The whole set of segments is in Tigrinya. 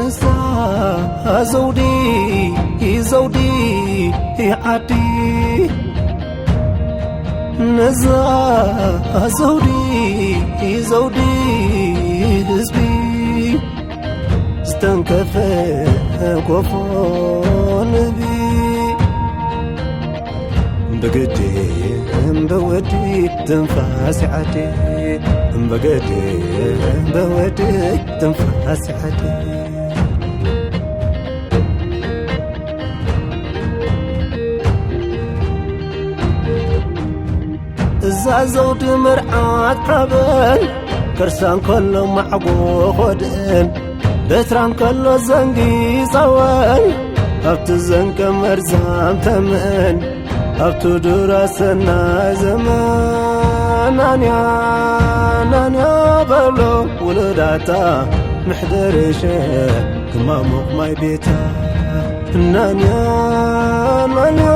እዛ ዘውዲ፣ ዘውዲ ዓዲ፣ ነዛ ዘውዲ፣ ዘውዲ ህዝቢ፣ ዝተንከፈ ጎፎ ንህቢ። ብግዲ እምበወዲ ትንፋስ ዓዲ፣ ብግዲ እምበወዲ ትንፋስ ዓዲ። እዛ ዘውዲ መርዓት ሓበን፣ ከርሳ እንከሎ ማዕጎ ኾድእን፣ በትራ እንከሎ ዘንጊ ጸወን፣ ኣብቲ ዘንቀ መርዛም ተመን፣ ኣብቲ ዱራ ሰናይ ዘመን። ናንያ፣ ናንያ በሎ ውሉዳታ፣ ምሕደርሸ ክማሙቕ ማይ ቤታ። ናንያ፣ ናንያ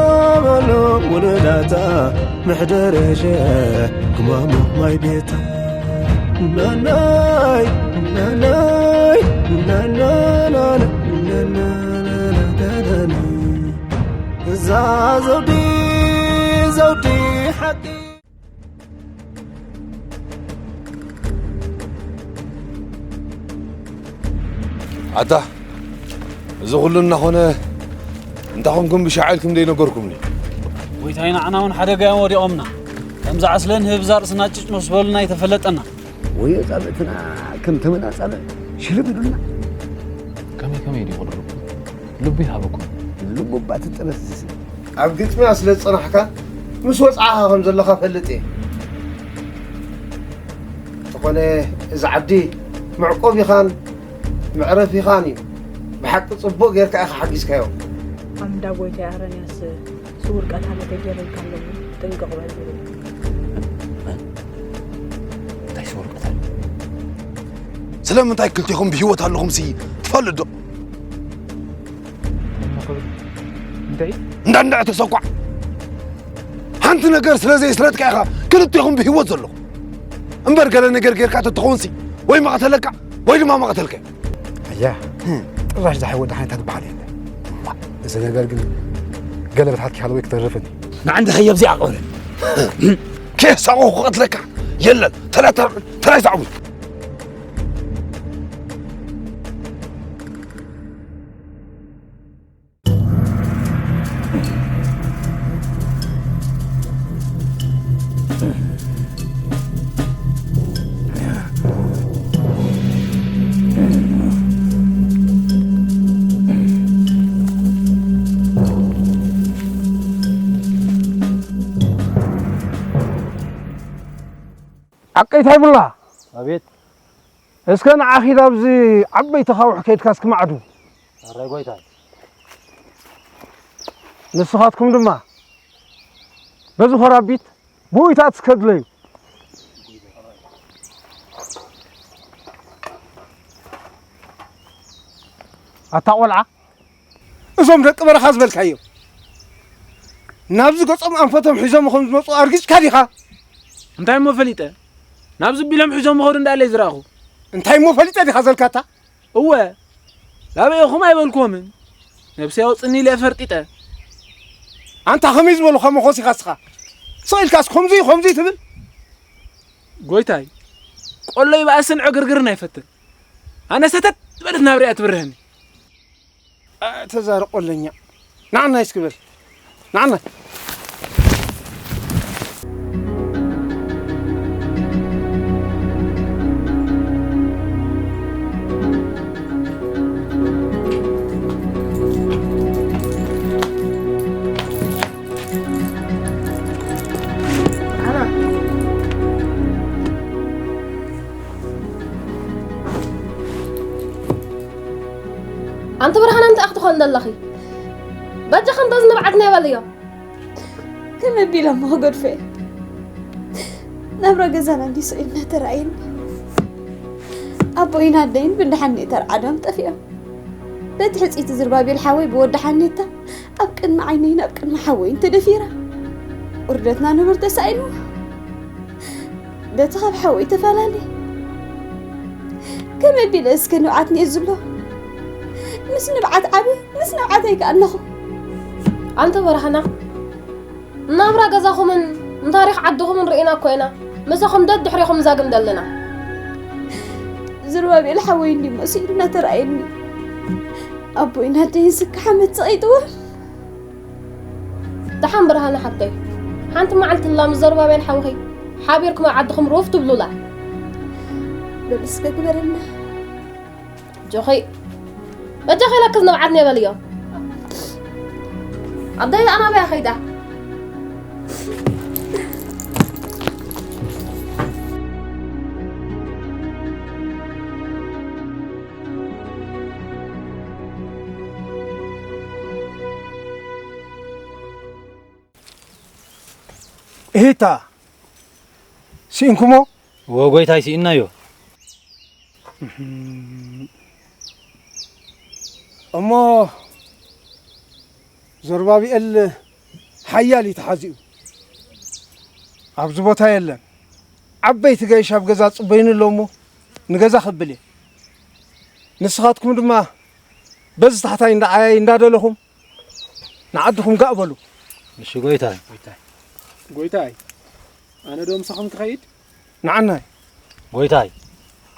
በሎ ውሉዳታ፣ ምሕደርሸ ክማሙቕ ማይ ቤታ። ናናይ፣ ናናይ፣ ናናናና፣ ናናናና። እዛ ዘውዲ፣ ዘውዲ ሓቂ። ኣታ፣ እዚ ኩሉ እናኾነ እንታይ ኾንኩም ብሻዕ ኢልኩም ዘይነገርኩምኒ? ጎይታይ፣ ንዓና እውን ሓደጋ እዮም ወዲቖምና። ከምዚ ዓስለን ህብዛ ርእስና ጭጭ ምስ በሉና ኣይተፈለጠና። ወዮ ጻብእትና ከም ተመና ጻብእ ሽልብ ኢሉና። ከመይ ከመይ ድዩ ቅድረኩም? ልቡ ይሃበኩም። ልቡ እባ ትጥበስ ዝስብ። ኣብ ግጥምያ ስለ ዝጸናሕካ ምስ ወጽዓኻ ከም ዘለኻ ፈልጥ እየ። እንተኾነ እዚ ዓዲ መዕቆቢኻን መዕረፊኻን እዩ። ብሓቂ ጽቡቕ ጌርካ ኢኻ ሓጊዝካዮ። ኣንዳ ጎይታይ ኣረንያስ ስውር ቀታሊ ተገይሩልካ ኣለዎ፣ ጥንቅቕ በል ዝብል። እንታይ ስውር ቀታሊ? ስለምንታይ ክልቴኹም ብህይወት ኣለኹም ሲ ትፈልጥ ዶ? እንታይ? እንዳ እንዳ ተሰኳዕ። ሓንቲ ነገር ስለ ዘይስለጥካ ኢኻ ክልቴኹም ብህይወት ዘለኹም። እምበር ገለ ነገር ጌርካ ተትኸውን ሲ ወይ መቐተለካ ወይ ድማ መቐተልካ። ኣያ፣ ጥራሽ ዝሓይ ወዲ ሓይታ ትበሃል የለ። እዚ ነገር ግን ገለ በታትኪ ሃለወይ ክተርፍን። ንዓንዲ ኸየብዚ ኣቕበለን። ኬሳቑ ክቐትለካ የለን። ተላ ተላ ተላ ዛዕቡ። ዓቀይታይ ቡላ። ኣቤት። እስከ ንዓኺ ናብዚ ዓበይቲ ካውሕ ከይድካ እስኪ ማዕዱ። ኣራይ ጎይታይ። ንስኻትኩም ድማ በዚ ኾራቢት ብኡይታት እስከ ድለዩ። ኣታ ቆልዓ፣ እዞም ደቂ በረኻ ዝበልካዮም ናብዚ ገጾም ኣንፈቶም ሒዞም ከም ዝመጹ ኣርጊጽካ ዲኻ? እንታይ እሞ ፈሊጠ? ናብዚ ቢሎም ሒዞም ምኸዱ እንዳለይ ዝረኣኹ። እንታይ እሞ ፈሊጠ ዲኻ ዘልካታ? እወ፣ ላበየኹም ኣይበልኩዎምን። ነብሰይ ኣውጽኒ ኢለ ፈርጢጠ። ኣንታ ከመይ ዝበሉኻ መኾስ ኢኻ እስኻ? ስቕ ኢልካስ ከምዚ እዩ፣ ከምዚ እዩ ትብል? ጎይታይ፣ ቆሎ ይብኣስን ዕግርግርን ኣይፈትን። ኣነ ሰተት ዝበለት ናብራ እያ ትብርህኒ። ኣተዛረቆለኛ። ንዓናይ እስኪ በል። ንዓናይ። ኣንቲ ብርሃን፣ እንታይ ክትኾን ዘለኺ? በጃ ከምታ ዝንብዓት ናይ በልዮ። ከመይ ኣቢለ እሞ ክገድፎ እየ? ናብራ ገዛና እንዲህ ስኢልና ተራእየኒ። ኣቦይን ኣደይን ብደሓን ተርዓዶም ጠፊኦም። በቲ ሕጽይቲ ዝርባቤል ሓወይ ብወዲ ሓኔታ ኣብ ቅድሚ ዓይነይን ኣብ ቅድሚ ሓወይን ተደፊራ። ውርደትና ንቡር ተሳኢንዋ። በቲ ካብ ሓወይ ተፈላለየ። ከመይ ኣቢለ እስከ ንብዓት ንኤ ዝብሎ? ምስ ንብዓት ዓቢ፣ ምስ ንብዓት ኣይከኣለኹም። ኣንተ በርሃና፣ ናብራ ገዛኹምን ንታሪኽ ዓድኹምን ርኢና እኮ ኢና። ምሳኹም ደድሕሬኹም ዛግም ዘለና። ዝርባቤል ሓወይ እንዲ መሲሉ እናተረኣየኒ። ኣቦይን ኣደይን ስክሓ መጸቒጥዎም። ደሓን ብርሃነ ሓብተይ፣ ሓንቲ መዓልቲ እላ ምስ ዘሩባቤል ሓውኺ ሓቢርኩም ኣብ ዓድኹም ሩፍ ትብሉላ። በል እስከ ግበረልና። ጆኸይ፣ በጃኺ ለክዝ ንብዓት ኔበልዮ። ኣደይ ኣናበያ ኸይዳ። እሂታ፣ ስኢንኩሞ? እወ ጎይታይ፣ ስኢንናዮ። እህም። እሞ ዘሩባብኤል ሓያል እዩ ተሓዚኡ። ኣብዚ ቦታ የለን። ዓበይቲ ገይሽ ኣብ ገዛ ጽበዩኒ ኣሎ እሞ ንገዛ ከብል እየ። ንስኻትኩም ድማ በዚ ታሕታይ እንዳዓያይ እንዳደለኹም ንዓድኹም ጋእ በሉ። እሺ ጎይታይ። ጎይታይ፣ ኣነ ዶ ምሳኹም ክኸይድ? ንዓናይ። ጎይታይ፣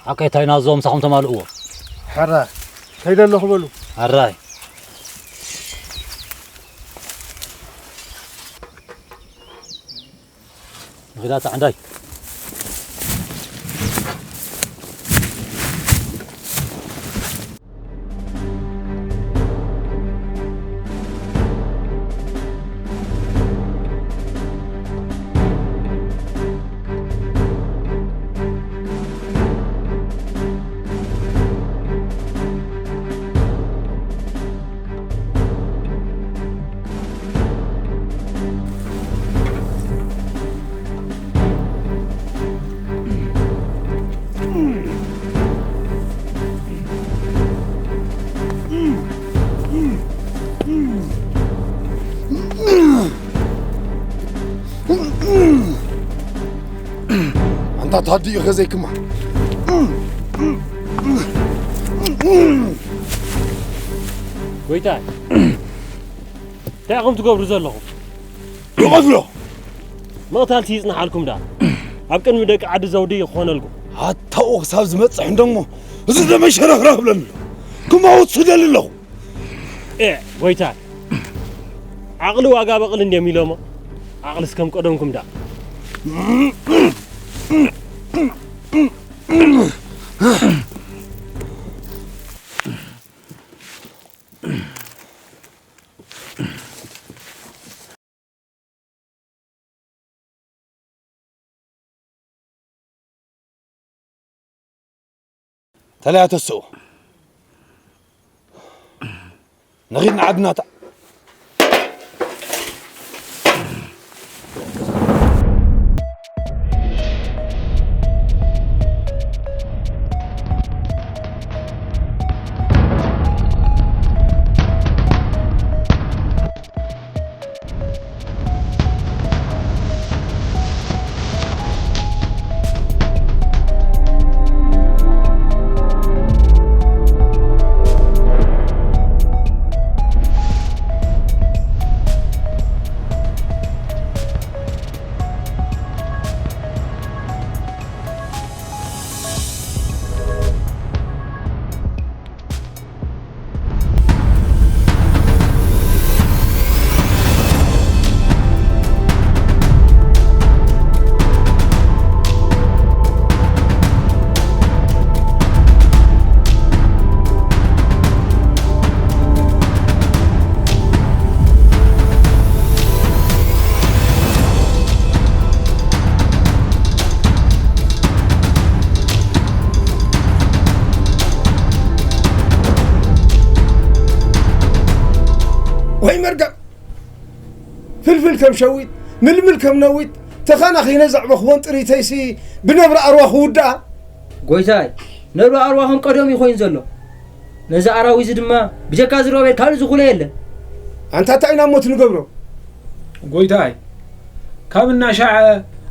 ሓቀይታይ ናዞ ምሳኹም ተማልእዎ። ሕራይ፣ ከይደ ኣለኹ በሉ። ሕራይ። ንኺዳ እታ ዓንዳይ። ኣንታ ታዲኡ ኸዘይክማ። ጎይታይ፣ እንታይ ኢኹም ትገብሩ ዘለኹም? ይቐትሎ። ምቕታልሲ ይጽንሓልኩም ደኣ። ኣብ ቅድሚ ደቂ ዓዲ ዘውዲ ይኾነልኩም። ኣታኡ ክሳብ ዝመጽሕ እንደሞ፣ እዚ ደመ ሸረኽረኽ ብለኒ ኣሎ። ክመውት ስደሊ ኣለኹ። ኤ፣ ጎይታ፣ ዓቕሊ ዋጋ በቕሊ እንድዮም ኢሎሞ። ዓቕልስ ከም ቀደምኩም ደኣ። ተለያ ተስኡ። ንኺድ ንዓድና እታ። ወይ መርገም! ፍልፍል ከም ሸዊት፣ ምልምል ከም ነዊት፣ ተኻናኺነ ዘዕበኽወን ጥሪተይሲ ብነብሪ ኣርዋ ክውድኣ? ጎይታይ፣ ነብሪ ኣርዋ ከም ቀደሙ እዩ ኮይኑ ዘሎ። ነዚ ኣራዊዚ ድማ ብጀካ ዝሮቤል ካልእ ዝኹሎ የለን። ኣንታ እንታይ ኢና እሞ እቲ ንገብሮ? ጎይታይ፣ ካብ እናሻዐ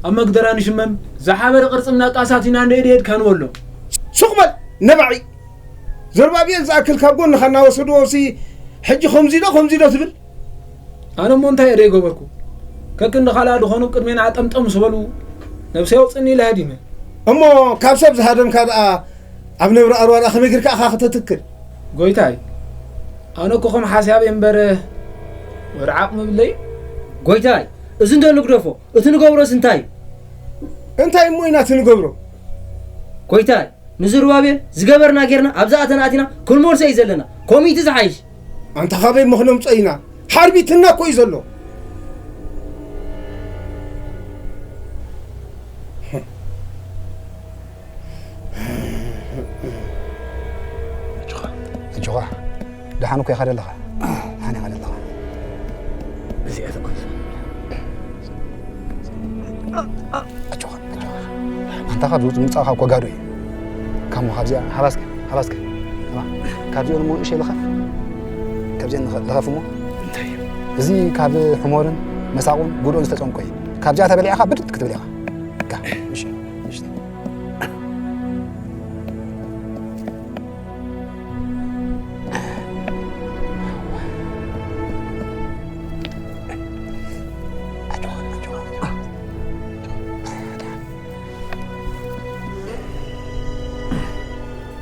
ኣብ መግደራ ንሽመም ዝሓበረ ቅርጺ እናቃሳት ኢና ንእድየድ ከንበሎ። ሱቕ በል ነባዒ! ዘሩባቤል ዝኣክል ካብ ጎንኻ እናወሰድዎ ሲ ሕጂ ከምዚ ዶ ከምዚ ዶ ትብል? ኣነ እሞ እንታይ እየ ዘይገበርኩ? ከክንዲ ካልኣ ዝኾኑ ቅድሜና ጠምጠም ምስ በሉ ነብሰይ ኣውፅእኒ ኢለ ሃዲመ። እሞ ካብ ሰብ ዝሃደምካ ደኣ ኣብ ነብሪ ኣርዋ ደኣ ከመይ ጌርካ ኢኻ ከተትክል? ጎይታይ፣ ኣነ እኮ ከም ሓስያበይ እምበር ወደ ዓቕሚ ብለይ። ጎይታይ፣ እዚ እንዶ ንግደፎ፣ እቲ ንገብሮስ እንታይ እዩ? እንታይ እሞ ኢና እቲ ንገብሮ? ጎይታይ፣ ንዝሩባቤል ዝገበርና ጌርና ኣብዛ ኣተና ኣቲና ክንመልሶ እዩ ዘለና። ከምኡ እቲ ዝሓይሽ። ኣንታ ካበይ እሞ ክነምጾ ኢና? ሓርቢትና እኮ እዩ ዘሎ። ኣጆኻ፣ ኣጆኻ። ደሓን እኮ ኢኻ ዘለኻ። ደሓን ኢኻ ዘለኻ። እዚኣ ተቐንሶ። ኣጆኻ፣ ኣጆኻ። ኣንታ ካብ ዝውጽእ ምጻእኻ እኮ ጋዶ እዩ። ካሞ ካብዚኣ ሃባስከ፣ ሃባስከ። ሃባ። ካብዚኦም እሞ ንእሸ ልኸፍ። ካብዚኦም ንኸ-፣ ልኸፍ እሞ። እንታይ እዩ? እዚ ካብ ሕሞርን መሳቑን ጉድኦን ዝተጸምቆ እዩ። ካብዚኣ ተበሊዕኻ ብድድ ክትብል ኢኻ። ካ፣ እሺ፣ እሺ።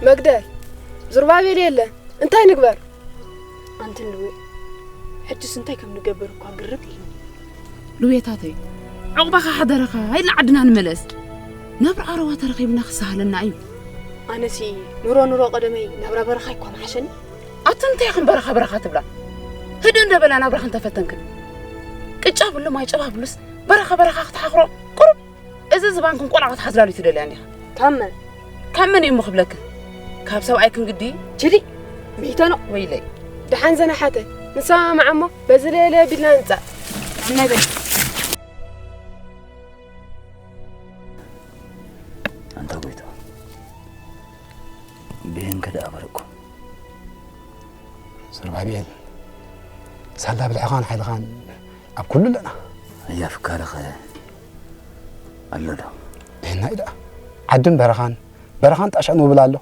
መግደ፣ ዙርባቤል የለን። እንታይ ንግበር? ኣንቲ ልዌ፣ ሕጅስ እንታይ ከም ንገብር እኳ ግርም ኢሉኒ። ልዌታተይ፣ ዑቕባኻ ሓደራኻ ኢልና ዓድና ንመለስ። ናብራ ዓረዋ ተረኺብና ክሰሃለና እዩ። ኣነሲ ኑሮ ኑሮ ቀደመይ ናብራ በረኻ ኣይኮን ሓሸኒ። ኣቲ እንታይ ኢኽን በረኻ በረኻ ትብላ? ህድእ እንደ በላ ናብራኽን ተፈተንክን። ቅጫ ብሉ ማይ ጨባ ብሉስ በረኻ በረኻ ክትሓኽሮ ቁሩብ። እዚ ዝባንክን ቆልዓ ክትሓዝላሉ ትደልያ እንዲኻ። ካብ መን? ካብ መን እዩ እሞ ክብለክን? ካብ ሰብኣይ ክንግዲ? ችዲ! ሚሕተኖ! ወይለይ። ደሓን ዘናሓተ። ንሰማማዕ እሞ በዚ ለየለ ቢልና ንጻእ። ኣናይ በል። ኣንታ ጎይታ፣ ብሄንከ ደኣ በለኩም። ዘሩባቤል፣ ሳላ ብልዕኻን ሓይልኻን ኣብ ኩሉ ኣለና። ኣያ ፍካረኸ ኣሎ ዶ? ብሄና እዩ ደኣ። ዓድን በረኻን፣ በረኻን ጣሻን ውብል ኣሎ።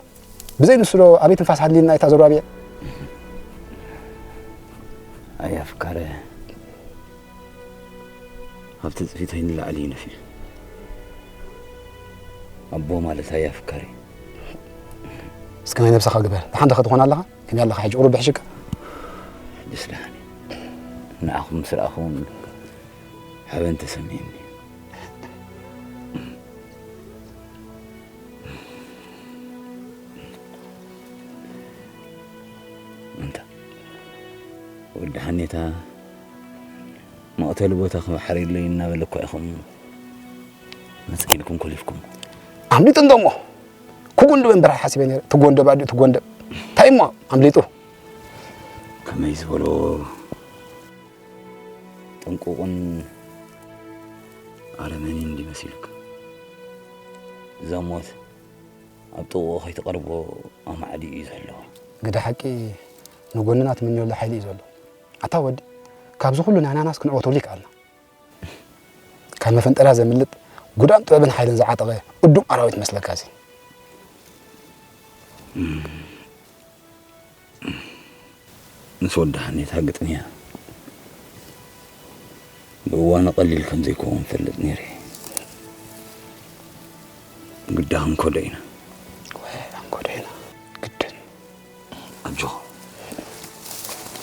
ብዘይ ንሱ ዶ ኣበይ ትንፋስ ሃልይልና እታ ዘሩባቤል? ኣያ ፍካረ፣ ኣብ ትጽቢተይ ንላዕሊ እዩ ነፊሑ። ኣቦ ማለት ኣያ ፍካረ። እስከ ናይ ነብስኻ ግበር። ደሓን ዶ ክትኾን ኣለኻ? ከመይ ኣለኻ ሕጂ? ቁሩብ ብሕሽካ? ሕጅስ ደሓን እየ። ንዓኹም ምስ ረኣኹ እውን ሓበን ተሰሚዕኒ። እንታ ወዲ ሓኔታ መቕተሊ ቦታ ክባሕር የለይ እናበለ እኳ ኢኹም መጽ ኢልኩም ኮሊፍኩም። ኣምሊጡ እንዶ እሞ ክጉንድብ እምበር ሓሲበ ነይረ። ትጎንደብ ኣዲኡ ትጎንደብ። እንታይ እሞ ኣምሊጡ? ከመይ ዝበሎ ጥንቁቕን ኣረመኔን እንዲ መሲሉካ። እዛ ሞት ኣብ ጥቕኡ ከይትቐርቦ ኣማዕዲኡ እዩ ዘሎ። ግደ ሓቂ ንጎንና ትምንየሉ ሓይሊ እዩ ዘሎ። ኣታ ወዲ፣ ካብዚ ኩሉ ናይ ኣናናስ ክንዕወተሉ ይከኣልና። ካብ መፈንጠርያ ዘምልጥ ጉዳም ጥበብን ሓይልን ዝዓጠቐ እዱም ኣራዊት መስለካ እዚ። ምስ ወዲ ሓኔታ ግጥምያ ብእዋኑ ቀሊል ከም ዘይከውን ፈልጥ ነይረ። ግዳ ክንከዶ ኢና። ወይ፣ ክንከዶ ኢና። ግድን። ኣጆኻ።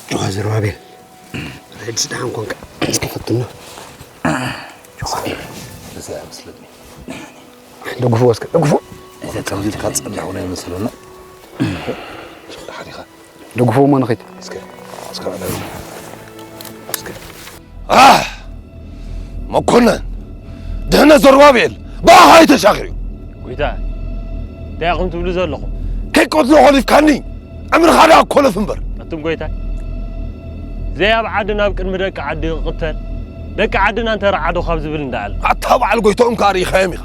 ኣጆኻ ዘሩባቤል። ሕጅስ ደሓን ኮንካ። እስኪ ፈትና። ኣጆኻ። እዚ ኣይመስለኒ። ደግፍዎ እስከ፣ ደግፍዎ። እዚ ጠምዚልካ ጸላኹ ናይ መስለና። ደሓን ኢኻ። ደግፍዎ እሞ ንኺድ። እስከ፣ እስከ በል። እስከ። ኣህ! መኮነን፣ ድሕነት ዘሩባቤል ብኣኻ እዩ ተሻኺሩ። ጎይታ፣ እንታይ ኢኹም ትብሉ ዘለኹም? ከይቀትሎ ኾሊፍካኒ፣ ዕምርኻ ደኣ ኮለፍ እምበር። ኣቱም ጎይታይ፣ ዘይ ኣብ ዓድን ኣብ ቅድሚ ደቂ ዓዲ ክቕተል፣ ደቂ ዓድና እንተ ረዓዶ ካብ ዝብል እንዳኣለ። ኣታ በዓል ጎይትኦም ከኣ ርኢኻዮም ኢኻ።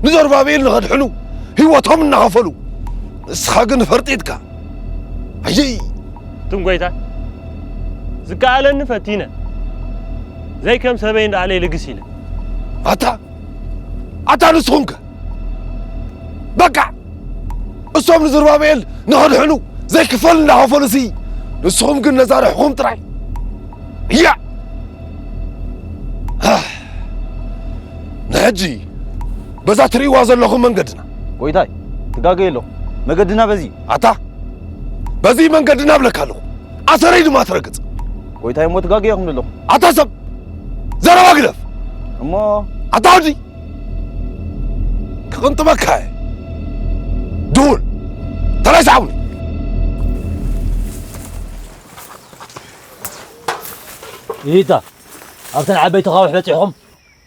ንዘሩባቤል ንኸድሕኑ ህይወቶም እናኸፈሉ፣ ንስኻ ግን ፈርጢጥካ። ኣየይ! ኣቱም ጎይታይ፣ ዝከኣለኒ ፈቲነ፣ ዘይከም ሰበይ እንዳኣለ ልግስ ኢለ። ኣታ፣ ኣታ ንስኹምከ? በቃ! እሶም ንዘሩባቤል ንኸድሕኑ ዘይክፈል እንዳኸፈሉሲ፣ ንስኹም ግን ነዛ ርሕኹም ጥራይ። እያ። ኣህ። ንሕጂ በዛ ትርእይዋ ዘለኹም መንገድና። ጎይታይ፣ ትጋገ ኣለኹ። መገድና በዚ። ኣታ፣ በዚ መንገድና እብለካ ኣለኹ። ኣሰረይ ድማ ትረግጽ። ጎይታይ፣ እሞ ትጋገ ኢኹም ዘለኹ። ኣታ ሰብ፣ ዘረባ ግደፍ። እሞ ኣታ ወዲ፣ ክቕንጥበካ እየ። ድሁል፣ ተላይ ሰዓቡኒ። ይታ፣ ኣብተን ዓበይቲ ካውሕ በጺሕኹም?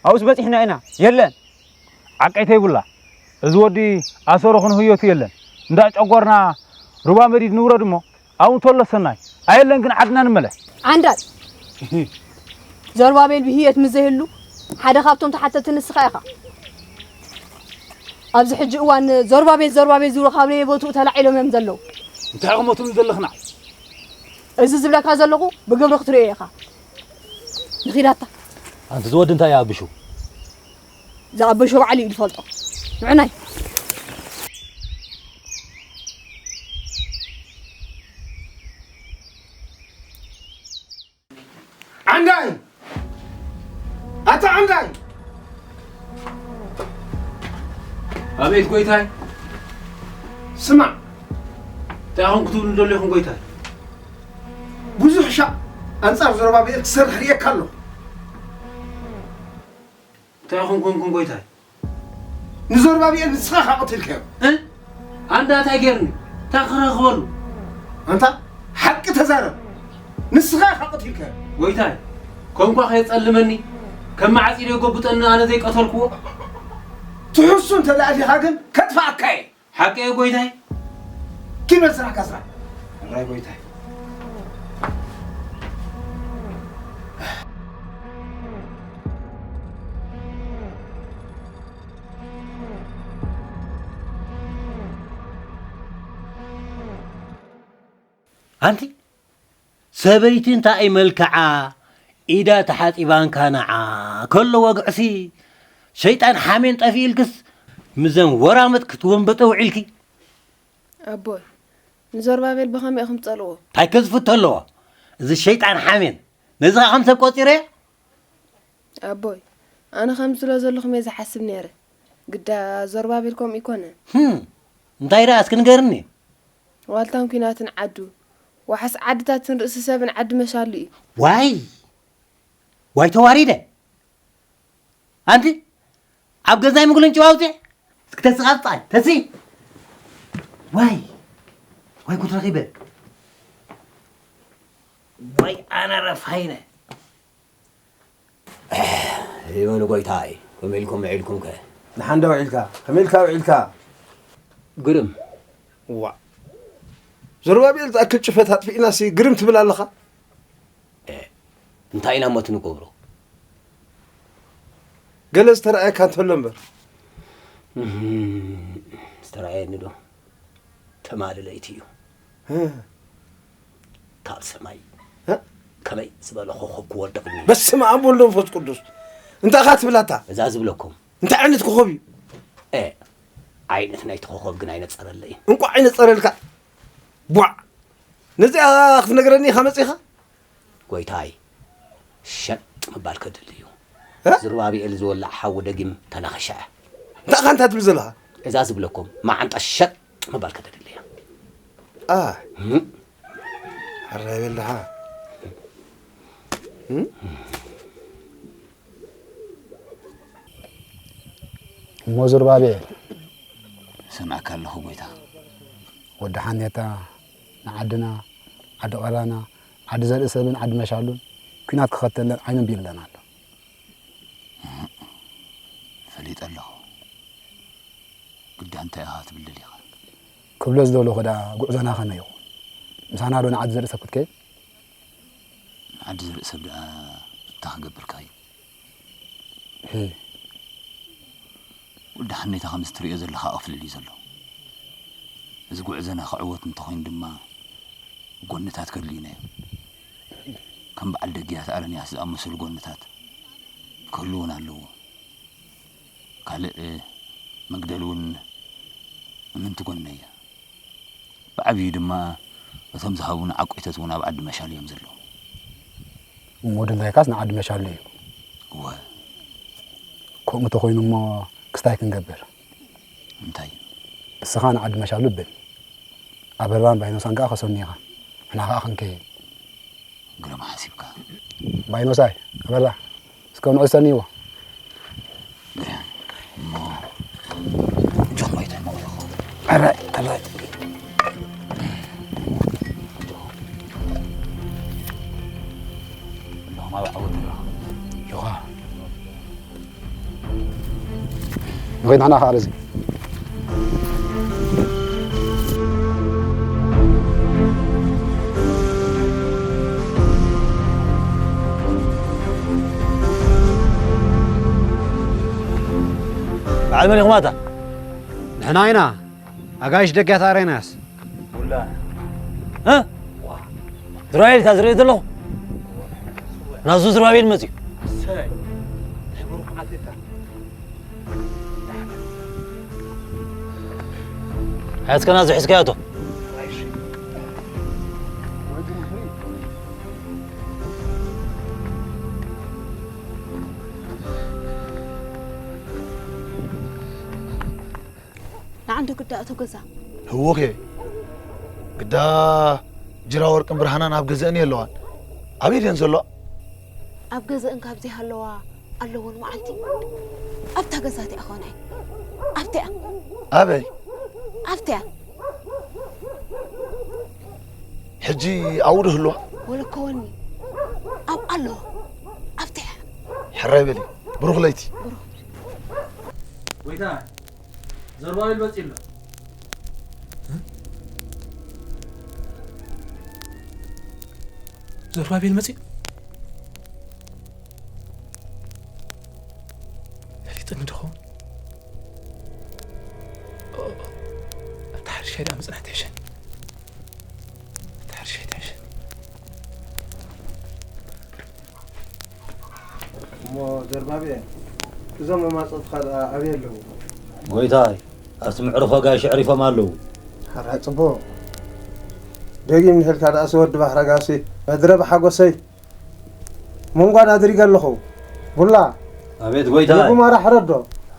ኣብስ በጺሕና ኢና። የለን። ዓቀይ ተይቡላ። እዚ ወዲ ኣሰሮ ክንህዮቱ የለን። እንዳ ጨጎርና ሩባ መዲድ ንውረድ እሞ፣ ኣብኡ እንተሎ ሰናይ። ኣየለን ግን ዓድና ንመለስ። ዓንዳይ። ዘሩባቤል ብህየት ምስ ዘይህሉ፣ ሓደ ካብቶም ተሓተቲ ንስኻ ኢኻ። ኣብዚ ሕጂ እዋን ዘሩባቤል፣ ዘሩባቤል ዝብሉ ካብ ለየቦትኡ ተላዒሎም እዮም ዘለዉ። እንታይ ኢኹም ትብሉ ዘለኽና? እዚ ዝብለካ ዘለኹ ብግብሪ ክትርእዮ ኢኻ። ንኺዳታ። ኣንቲ ዝወዲ እንታይ እዩ ኣብሹ? ዝኣበሾ ባዕሉ እዩ ዝፈልጦ። ንዑናይ። ዓንዳይ! ኣታ ዓንዳይ! ኣቤት ጎይታይ። ስማዕ። እንታይ ኢኹም ክትብሉ ደሊኹም ጎይታይ? ብዙሕ ሻዕ ኣንጻር ዘሩባብኤል ክሰርሕ ርእየካ ኣለኹ። እንታይ ኢኹም ኮንኩም ጎይታይ? ንዘሩባብኤል ንስኻ ኢኻ ቀቲልካዮ። እ? ኣንዳ እንታይ ጌርኒ? እንታይ ክረኽበሉ? ኣንታ ሓቂ ተዛረብ። ንስኻ ኢኻ ቀቲልካዮ። ጎይታይ፣ ከምኳ ከየጸልመኒ፣ ከም መዓጺ ዶ የጎብጠኒ ኣነ ዘይቀተልክዎ? ትሕሱ እንተ ደኣ ኣሊኻ ግን ከጥፍኣካ እየ። ሓቂ እየ ጎይታይ። ኪድ በል ስራሕካ ስራሕ። ሕራይ ጎይታይ። ኣንቲ ሰበይቲ እንታይ እዩ መልክዓ? ኢዳ ተሓጺባንካ ንዓ ከሎ ወግዕሲ ሸይጣን ሓሜን ጠፊእልክስ ምዘን ወራምጥ ክትወንበጠ ውዒልኪ? ኣቦይ፣ ንዘሩባቤል ብኸመይ ኢኹም ትጸልእዎ? እንታይ ከ ዝፍቶ ኣለዎ? እዚ ሸይጣን ሓሜን ነዚ ኸኣ ከም ሰብ ቆጺረዮ? ኣቦይ፣ ኣነ ከምዚ ትብሎ ዘለኹም እየ ዝሓስብ ነይረ። ግዳ ዘሩባቤል ከምኡ ኣይኮነን። ህም፣ እንታይ ደኣ እስኪ ንገርኒ? ዋልታን ኲናትን ዓዱ፣ ዋሕስ ዓድታትን ርእሲ ሰብን ዓዲ መሻሉ እዩ። ዋይ! ዋይ ተዋሪደ! ኣንቲ ኣብ ገዛይ ምግሉን ጭዋ ኣውፅእ! እስኪ ተስእ ቃፅጣይ፣ ተስኢ! ዋይ! ዋይ ጉድ ረኺበ! ዋይ ኣነ ረፋይነ! ይበሉ ጎይታይ፣ ከመይ ኢልኩም ውዒልኩም ከ? ደሓን ዶ ውዒልካ? ከመይ ኢልካ ውዒልካ? ግርም። ዋእ! ዘሩባቤል ዝኣክል ጭፈት ኣጥፊእናሲ ግርም ትብል ኣለኻ? እ፣ እንታይ ኢና እሞ እቲ ንገብሮ? ገለ ዝተራእየካ እንተሎ እምበር። እህም፣ ዝተራእየኒ ዶ? ተማሊ ለይቲ እዩ። እ። ካብ ሰማይ እ? ከመይ ዝበለ ኮኾብ ክወድቕ እኒኦ። በስመ ኣብ ወወልድ ወመንፈስ ቅዱስ። እንታይ ኢኻ ትብል ኣታ? እዛ ዝብለኩም። እንታይ ዓይነት ኮኾብ እዩ? እ፣ ዓይነት ናይቲ ኮኾብ ግን ኣይነጸረለይን። እንቋዕ ኣይነጸረልካ። ቧዕ! ነዚኣ ክትነግረኒ ኢኻ መጺኻ? ጎይታይ፣ ሸጥ ምባል ከድሊ እዩ። እ? ዝሩባብኤል ዝወልዕ ሓዊ ደጊም ተናኺሻ። እንታይ ኢኻ እንታይ ትብል ዘለኻ? እዛ ዝብለኩም መዓንጣ ሸጥ ምባል ከድሊ እያ። ኣ። እም? ሕራይ በል ደሓ። እም? እሞ ዙርባቤል። እሰምዓካ ኣለኹ ጎይታ። ወዲ ሓኔታ ንዓድና፣ ዓዲ ቀራና፣ ዓዲ ዘርኢ ሰብን ዓዲ መሻሉን ኲናት ክኸተለን ዓይኑ ኣንቢሩለን ኣሎ። እህ፣ ፈሊጠ ኣለኹ። ግዳ እንታይ ኢኻ ትብል ደሊኻ? ክብሎ ዝደለኹ ደኣ ጉዕዞና ከመይ ይኹን? ምሳና ዶ ንዓዲ ዘርኢ ሰብ ክትከይድ? ንዓዲ ዘርኢ ሰብ ደኣ እንታይ ክገብር ከይድ? ሂ። ወዲ ሓኔታ ከምዚ ትርእዮ ዘለኻ ቅፍልል እዩ ዘሎ። እዚ ጉዕዞና ክዕወት እንተኾይኑ ድማ ጎንታት ከድልዩና እዮም። ከም በዓል ደግያት ኣረንያስ ዝኣመሰሉ ጎንታት ክህልዉና ኣለዎ። ካልእ መግደል እውን እምንቲ ጎነይ እያ። ብዓብዩ ድማ እቶም ዝሃቡና ዓቆይቶት እውን ኣብ ዓዲ መሻል እዮም ዘለዉ። እሞ ድላይካስ ንዓዲ መሻል እዩ። እወ። ከምኡ ተኾይኑ እሞ ክስታይ ክንገብር? እንታይ? ንስኻ ንዓዲ መሻሉ ብል። ኣበራን ባይኖሳን ከኣ ከሰኑ ኢኻ። ንሕና ከኣ ክንከይድ። ግርም ሓሲብካ። ባይኖሳይ፣ ኣበራ፣ እስከ ንዑ ሰንይዎ። ግርም፣ እሞ ጆም ኣይተን መቕለኹ። ኣራይ፣ ኣራይ። ሎማ ብዓወት ንረኸብ። ዮኻ። ንኸይድ ንሕና ኸዓ ረዚ። በዓል መን ኢኹም ኣታ? ንሕና ኢና ኣጋይሽ ደጊያት ኣሬናስ። ውላ። እ? ዝራኤል እታ ዝርኢ ዘለኹ። ናብዚ ዝራቤል መፅዩ። ሓያትከ ናብዚ ሒዝካዮ እቶ። ንዓንዶ ግዳ እቶ ገዛ። ህወኸ ግዳ ጅራ ወርቅን ብርሃናን ኣብ ገዘእን የለዋን። ኣበይ ደን ዘሎ? ኣብ ገዘእን ካብ ዘይሃለዋ ኣለውን መዓልቲ ኣብታ ገዛ እቲኣ ኾነ። ኣብቲኣ። ኣበይ? ኣብቲኣ። ሕጂ ኣብኡ ዶ ህልዋ? ወለኮወኒ። ኣብ ኣለዋ። ኣብቲኣ። ሕራይ በሊ። ብሩኽ ለይቲ። ብሩኽ። ጎይታ፣ ዘሩባቤል መጺኡ ኣሎ። ዘሩባቤል መጺኡ? ፈሊጥኒ ዶ ኸውን? ኦ፣ ኦ፣ ኣብታ ሕርሻይ ደኣ ምጽናሕ ትሕሸኒ። ኣብታ ሕርሻይ ትሕሸኒ። እሞ ዘርባቤ፣ እዞም መማጽእትኻ ደኣ ኣበይ ኣለዉ? ጎይታይ፣ ኣብቲ መዕርፎ ጋሽ ኣዕሪፎም ኣለዉ። ሕራይ ጽቡቕ። ደጊም ንሒልካ ደኣሲ ወዲ ባሕራ ጋሲ፣ መድረ ብሓጎሰይ፣ መንጓድ ኣድሪገ ኣለኹ። ቡላ፣ ኣቤት ጎይታይ። ንጉማራ ሕረዶ።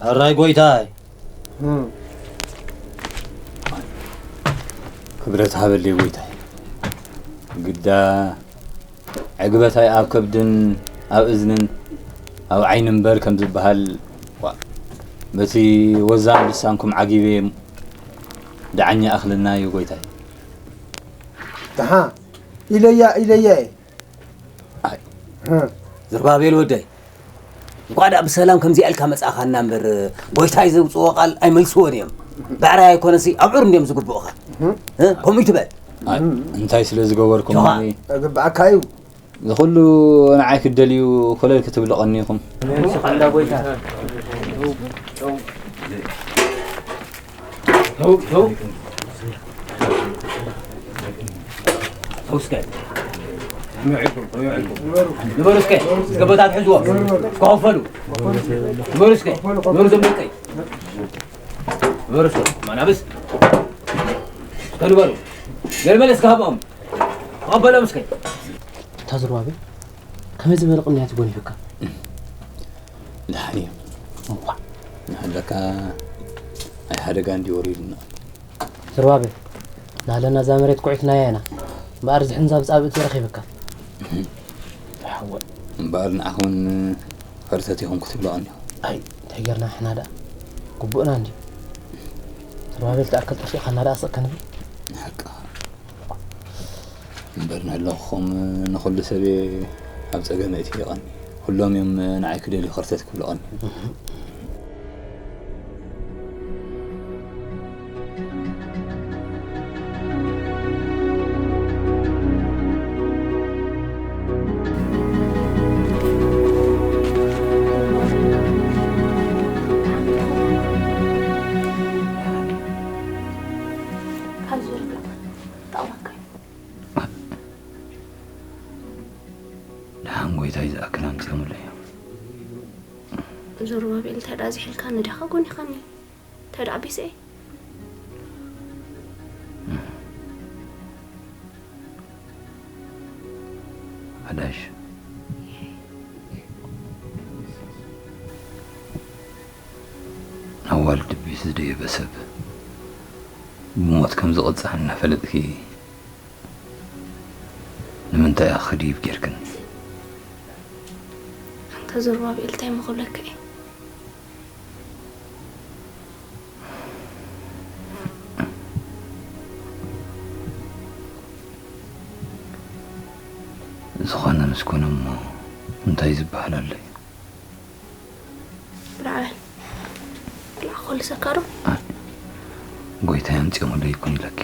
ሕራይ ጎይታይ። እም። ክብረት ሃበለይ ጎይታይ። ግዳ ዕግበታይ ኣብ ከብድን ኣብ እዝንን ኣብ ዓይኒ እምበር ከም ዝበሃል፣ ዋ፣ በቲ ወዛም ልሳንኩም ዓጊበ ደዓኛ ኣኽለና እዩ ጎይታይ። ደሓ ኢለያ፣ ኢለያ እየ። ኣይ፣ እ። ዘርባቤል ወደይ፣ እንኳዕ ደኣ ብሰላም ከምዚኣ ኢልካ መጻእኻና እምበር፣ ጎይታይ ዘውጽኦ ቃል ኣይመልስዎን እዮም። ብዕራይ ኣይኮነሲ ኣብዑር እንድዮም ዝግብኡኻ። እህ። እ? ከምኡ ይትበል። ኣይ፣ እንታይ ስለ ዝገበርኩምኒ? ጆኻ። እግብኣካ እዩ። ዝኹሉ ንዓይ ክደልዩ ኮለል ክትብልቐኒ ኢኹም። ንስኻ እንዳ ጎይታ። ተው፣ ተው። ተው እስከ። ንበሩ እስከ። እስከ ቦታ ትሕዝዎ። እስከ ከፈሉ። ንበሩ እስከ። ንበሩ ዞም ደቀይ። ንበሩ እስከ። ማናብስ። እስከ ንበሩ። ገለ መለ እስከ ሃብኦም። ተቐበሎም እስከ። እታ ዝርባቤ ከመይ ዝበለ ቅንያት ጎኒፉካ? ደሓን እዩ። እዋ። ንሃለካ ኣይ ሓደጋ እንዲ ወሪዱና። ዝርባቤ፣ ናለና እዛ መሬት ኩዒትናያ ኢና። እምበኣር እዚ ሕንዛ ብጻብእ ተረኺብካ። ሓወ። እምበኣር ንዓኹም ከርተት ኢኹም ክትብልዖ እንዲኹም። ኣይ፣ እንታይ ጌርና ንሕና ደኣ? ግቡእና እንድዩ። ዝርባቤል ትኣክል ጠፊእካና ደኣ ስቕ ክንብል? ሓቅኻ። እምበር ንህለኹኹም ንኹሉ ሰብ እየ ኣብ ጸገም እትይቐኒ። ኩሎም እዮም ንዓይ ክደልዩ ከርተት ክብልቐኒ። ካብ ዝርግጥ ጠቕመካ እዩ። ደሓን ጎይታይ ዝኣክል ኣምጺኦምለይ እዮም። ዘሩባቤል፣ እንታይ ደኣ ዝሒልካኒ ዲኻ ጎኒኻኒ? እንታይ ደኣ ኣቢሰ እየ? ሓዳሽ ኣዋልድ ብዝደየበ ሰብ ብሞት ከም ዝቕጻዕ እናፈለጥኪ ንምንታይ ኢኺ ክድይብ ጌርክን? ኣንታ ዘሩባቤል እንታይ እሞ ክብለካ እየ? ዝኾነ ምስ ኮነ እሞ እንታይ ዝበሃል ኣሎ እዩ? ብላዕ በል። ብላዕ ክልሰካ ዶ? ኣይ፣ ጎይታይ ኣምጺኦምሉ ይኮን ኢለኪ።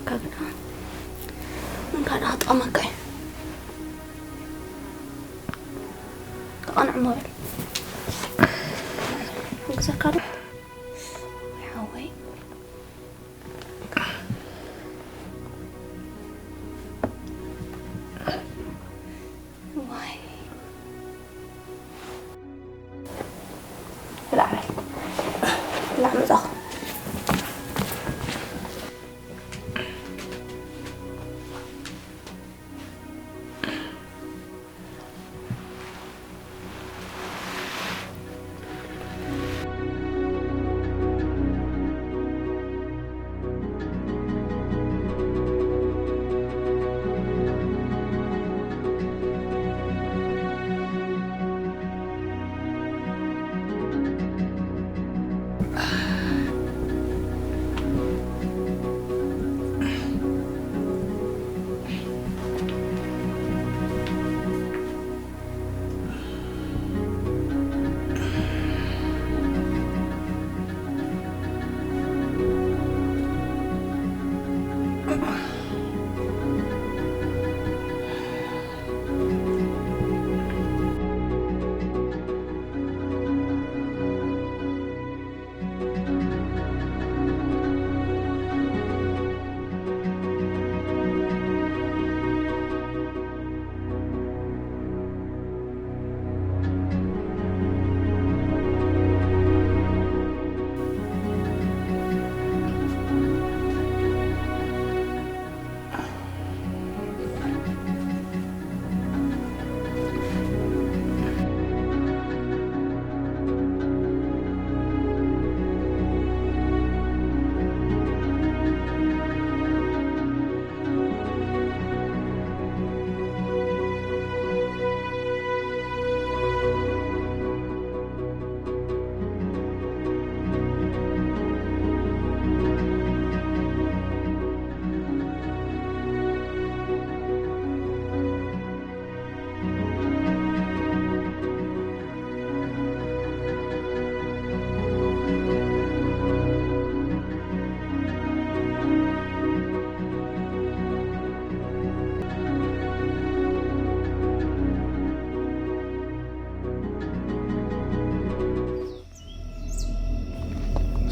ካግዳ። ምን ካዳ ክጠቕመካ እዩ? ተቐንዕ እሞ በል። ሕግዘካ ዶ? ሓወይ። ዋይ። ብላዕ በል። ብላዕ መጻኹ።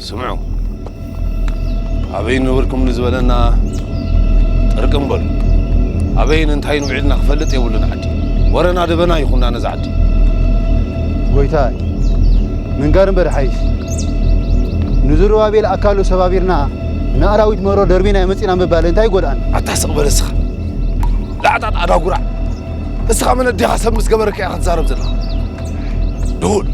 ስምዑ፣ ኣበይ ነበርኩም ንዝበለና ጥርቅም በሉ። ኣበይን እንታይን ውዒልና ክፈልጥ የብሉን ዓዲ። ወረና ደበና ይኹና ነዛ ዓዲ። ጎይታይ፣ ምንጋር እምበር ሓይሽ። ንዝሩባቤል ኣካሉ ሰባቢርና ንኣራዊት መሮ ደርቢና የመጺና ምባል እንታይ ይጎድኣና? ኣታ ስቕ በል እስኻ። ላዕጣጥ ኣዳጉራ። እስኻ መን ኣዴኻ ሰብ ምስ ገበረካ ኢኻ ትዛረብ ዘለኻ? ድሁል።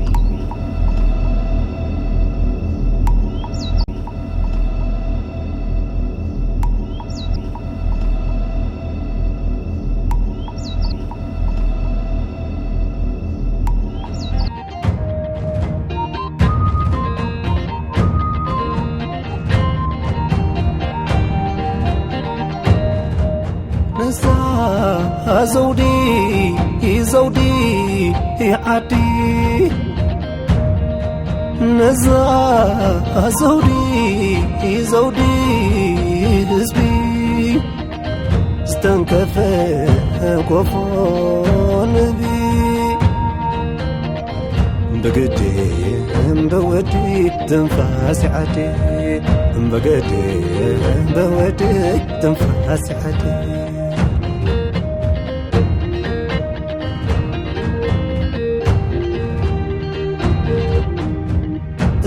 ነዛ ዘውዲ ዘውዲ ዓዲ፣ ነዛ ዘውዲ ዘውዲ ህዝቢ ዝተንከፈ ኮፎ ንቢ። በገዴ እምበወዲ ትንፋስ ዓዲ፣ እምበገዴ እምበወዲ ትንፋስ ዓዲ።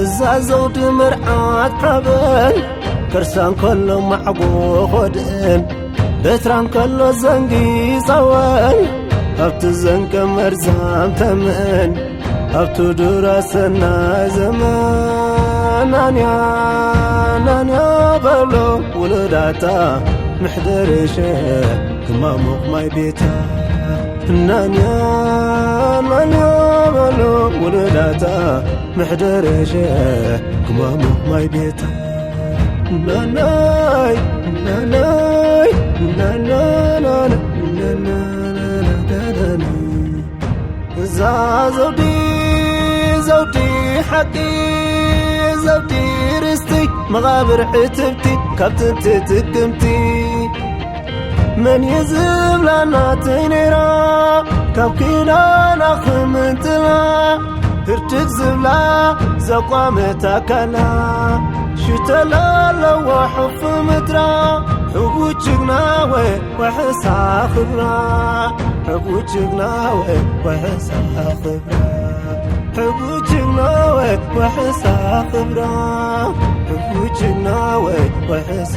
እዛ ዘውዲ መርዓት ሓበን፣ ከርሳ እንከሎ ማዕጎ ኾድእን፣ በትራን ከሎ ዘንጊ ጸወን ኣብቲ ዘንቀ መርዛም ተመን ኣብቲ ዱራ ሰናይ ዘመን ናንያ ናንያ በሎ ውሉዳታ ምሕደርሸ ክማሙቕ ማይ ቤታ ናንያ ናንያ በሎ ውሉዳታ ምሕደርሸ ክማሙቕ ማይ ቤታ ናናይ ናናይ ናናናና እዛ ዘውዲ ዘውዲ ሓቂ ዘውዲ ርስቲ መቓብር ዕትብቲ ካብ ጥንቲ ጥቅምቲ መን እዩ ዝብላ ናተይ ነይራ ካብ ኪዳና ክምንጥላ ህርድግ ዝብላ ዘቋመት ኣካላ ሽተላ ኣለዋ ሕፉ ምድራ ሕቡ ጅግናወ ወሕሳ ክብራ ሕቡ ጅግናወ ወሕሳ ክብራ ሕቡ ጅግናወ ወሕሳ ክብራ ሕቡ ጅግናወ ወሕሳ